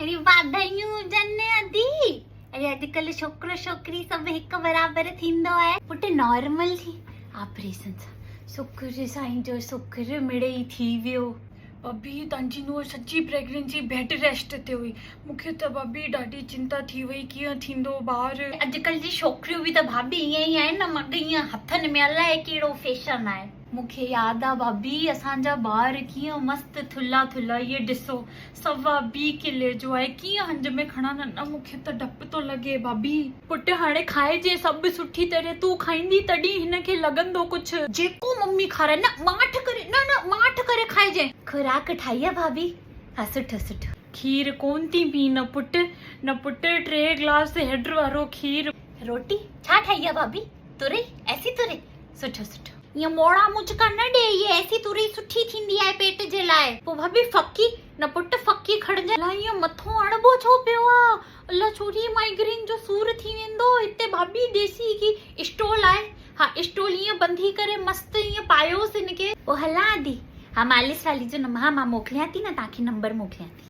اڙي واڌايون هجن ادي. اڙي اڄڪلهه ڇوڪرو ڇوڪري سڀ هڪ برابر ٿيندو آهي. پٽ نارمل ٿي آپريشن سان. شڪر سائين جو شڪر مڙئي ٿي ويو. ڀاڀي تنهنجي نونهن سڄي پريگننسي بيڊ ريسٽ تي هئي مون کي ته ڀاڀي ڏاڍي چنتا ٿي وئي ڪيئن ٿيندو ٻار. اڄڪلهه جي ڇوڪريون به ته ڀاڀي ائين ئي آهن نه مڳ ائين هٿن ۾ الائي ڪهڙو فيشن آهي. مون کي ياد آ ڀاڀي اسان جا ٻار ڪيئن مست ٿلها ٿلها اهي ڏسو سوا ٻي ڪلي جو آهي ڪيئن هنج ۾ کڻان نه نه مون کي ته ڊپ ٿو لڳي ڀاڀي. پٽ هاڻي کائجي سڀ سٺي طرح تون کائيندي تڏهن هن کي لڳندو ڪجهه. جيڪو ممي کارائي نه ماٺ ڪري نه نه ماٺ ڪري کائجي. خوراڪ ٺاهي آ ڀاڀي ها سٺو سٺو. کير ڪون ٿي پين نه پٽ نه پٽ ٽي گلاس هيڊ وارو کير. روٽي ڇا ٺاهي آ ڀاڀي تري ايسي تري سٺو سٺو. ايئن موڙا مچڪا نه ڏي، اهي ايسي توري سٺي ٿيندي آهي پيٽ جي لاء. پوء ڀاڀي ڦڪي، نه پٽ ڦڪي کڻجانء. الا ايئن مٿو اڻبو ڇو پيو آ؟ الا ڇوري مائگرين جو سور ٿي ويندو. هتي ڀاڀي ديسي گي اسٽول آهي. ها اسٽول ايئن ٻنڌي ڪري مست ايئن پايوس هن کي. پوء هلان ادي. ها مالش والي جو نمبر ها مان موڪليان ٿي نه توهان کي نمبر موڪليان ٿي.